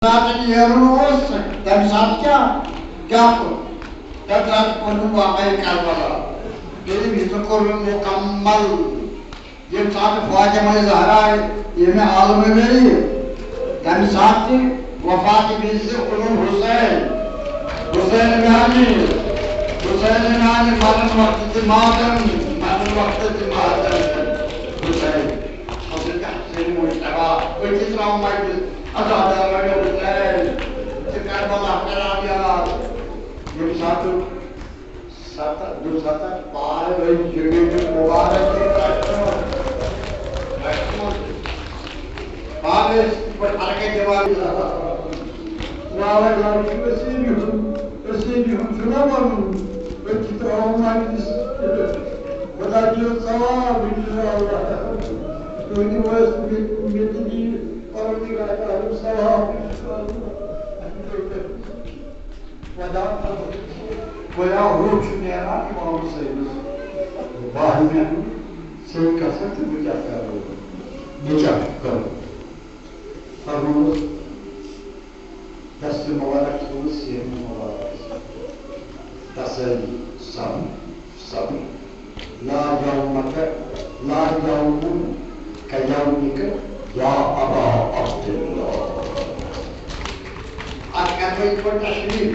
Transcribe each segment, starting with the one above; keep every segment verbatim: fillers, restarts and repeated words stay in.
ساتہٕ نیرُن اوس، تَمہِ ساتہٕ کیٛاہ، کیٛاہ کوٚر؟ تَمہِ ساتہٕ کوٚرُن واقعہ کربلا۔ تٔمۍ یہِ کوٚرُن مُکمل۔ ییٚمہِ ساتہٕ فاطمہ زہرا ییٚمہِ عالمہٕ گٔیہِ، تَمہِ ساتہٕ تہِ وفات وِزِ اوٚنُن حسین۔ حسین میٛانہِ، حسین میٛانہِ، مرن وقتہٕ تہِ ماتم، مرن وقتہٕ تہِ ماتم۔ حسین، حسین، حسین مجتبیٰ، أتی ترٛاو مجلس۔ عزادار وَنہِ حسین، ژٕ کربلا کران یاد۔ ییٚمہِ ساتہٕ ستتھ، دُسَتتھ پار ٲسۍ جُنید مُبارک تہِ پرٛٮ۪تھ کانٛہہ، پرٛٮ۪تھ کانٛہہ۔ پار ٲسۍ یِتھ پٲٹھۍ حرکت دِوان۔ واوہ جان چھُ أسی بِہُن، أسی بِہُن چھُنہ وَنُن، أتھی ترٛاوو مجلس۔ خدا دِیِو ثواب انشاءاللہ۔ تُہٕنٛدِ وٲرث مےٚ، مےٚ تہِ دِیِو پروردگار عالم ثواب انشاءاللہ۔ خدا، خدا روح چھُ نیران امام حسینس۔ واہ مےٚ، ژٕ کیٛاہ سا تہٕ بہٕ کیٛاہ کرٕ؟ مےٚ کیٛاہ کرٕ؟ فرمووُس، دستِ مبارک تھوٚوُس سینہٕ مبارک۔ تسلی، صبر، صبر۔ لا یومک، لا یوم کیومک یا ابا عبداللہ۔ اتھ کرٕ بہٕ یِتھ پٲٹھۍ تشریح۔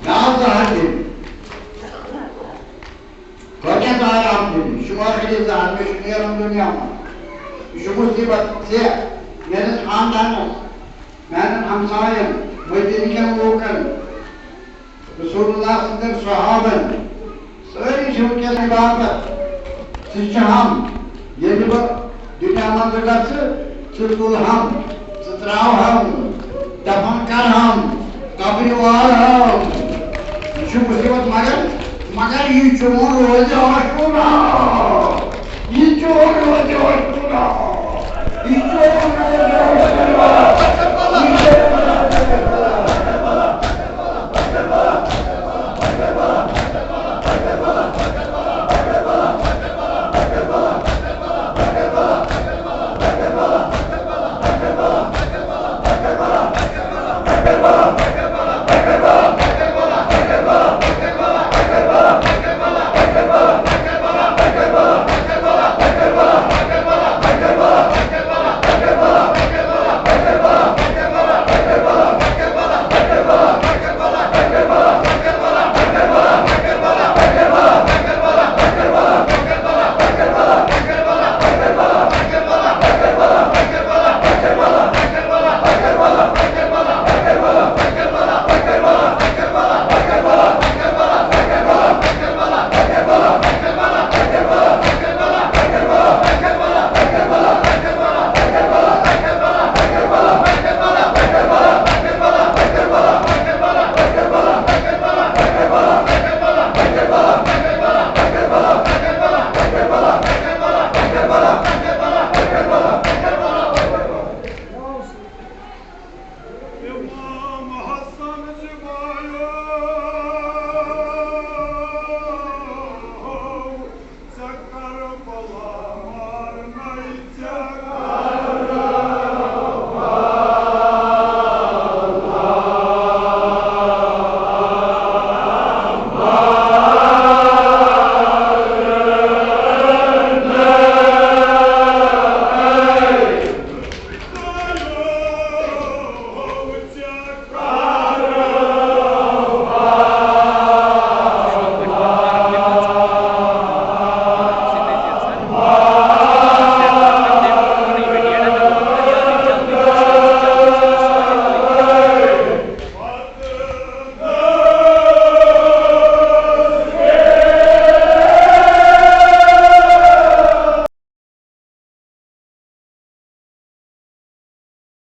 یا زہر دِنۍ۔ کٲتیٛاہ زہر آمٕتۍ؟ شُمار کٔرِو زہر، مےٚ چھُ نیرُن دُنیا منٛز۔ یہِ چھُ مُصیبت ژےٚ، میٲنِس خاندانس، میانٮ۪ن ہمساین، مدیٖنہٕ کٮ۪ن لوٗکن، رسول اللہ سٕنٛدٮ۪ن صحابن، سٲری چھِ وٕنکیٚس عبادت۔ ژٕ چھُہم، ییٚلہِ بہٕ دُنیا منٛزٕ گژھٕ، ژٕ تُلہم، ژٕ ترٛاوہم، دفن کرہم، قبرِ والہم۔ یہِ چھُ مُصیبت، مگر، مگر یہِ چون روزِ عاشورا۔ یہِ چون روزِ عاشورا۔